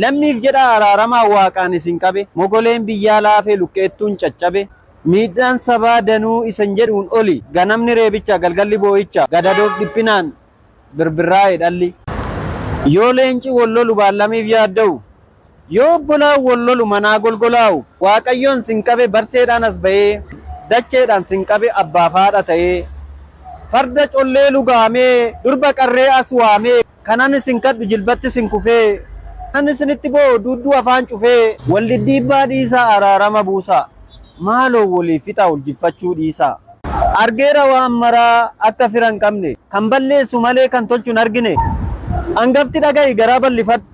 Lammiif jedhaa araaramaa waaqaan isin qabe. Mogoleen biyyaa laafee luqqeettuun caccabe. Miidhaan sabaa danuu isan jedhuun oli. Ganamni reebicha galgalli boo'icha. Gadadoof dhiphinaan birbirraa'e dhalli. Yoo leenci wal lolu baallamiif yaadda'u. Yoo obbolaan wal lolu manaa golgolaa'u. Waaqayyoon sin qabe barseedhaan as ba'ee. Dacheedhaan sin qabe abbaaf haadha ta'ee. Farda collee lugaamee durba qarree as waamee. Kanan isin kadhu jilbatti isin kufee. Kanan isinitti boo'u duudduu afaan cufee. Wal dhidhiibbaa dhiisaa araarama buusaa. Maaloo waliif fixaa wal jiffachuu dhiisaa. Argeera waan maraa akka fira hin qabne. Kan balleessu malee kan tolchu hin argine. Hangafti dhaga'i garaa bal'ifadhu.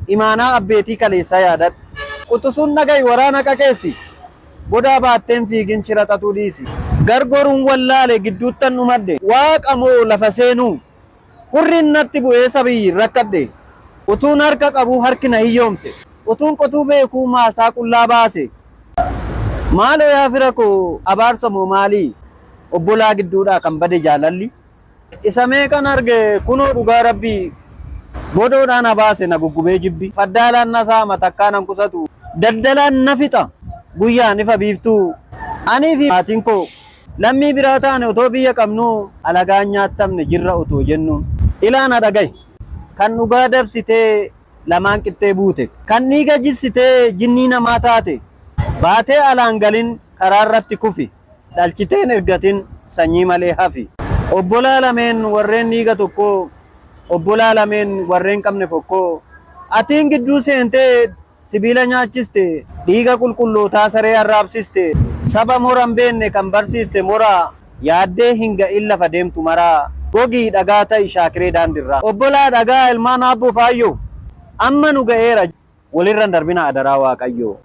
Imaanaa abbeetii kaleessaa yaadadhu. Quxusuun dhaga'i waraana qaqeessi. Bodaa baatteen fiigin shira xaxuu dhiisi. Gargoruun wallaale gidduuttan dhumadhe. Waaqa moo lafa seenuu? Hurriin natti bu'ee sabiyyiin rakkadhe. Utuun harka qabuu harki na hiyyoomse. Utuun qotuu beekuu maasaa qullaa baase. Maaloo yaa fira koo abaarsa moo maalii? Obbolaa gidduudhaa kan bade jaalalli. Isa meeqan arge kunoo dhugaa rabbii. Bodoodhaan habaase na guggubee jibbi. Faddaalaan na saama takkaa nan qusatu. Daldalaan na fixa guyyaan ifa biiftuu. Anii fi maatiin koo lammii biraa taane otoo biyya qabnuu alagaan nyaattamne jirra otoo jennu. Ilaa na dhaga'i. Kan dhugaa dabsitee lamaan qixxee buute. Kan dhiiga jissitee jinnii namaa taate. Baatee alaan galin karaa irratti kufi. Dhalchiteen ergatin sanyii malee hafi. Obbolaa lameen warreen dhiiga tokkoo. Obbolaa lameen warreen qabne fokkoo. Atiin gidduu seentee sibiila nyaachiste. Dhiiga qulqullootaa saree arraabsiste. Saba mora hin beekne kan barsiiste moraa. Yaaddee hin ga'in lafa deemtu maraa. Gogii dhagaa ta'i shaakiree daandirraa. Obbolaa dhagaa ilmaan aabboo faayyoo. Amma nu ga'eera walirra hin darbina adaraa Waaqayyoo.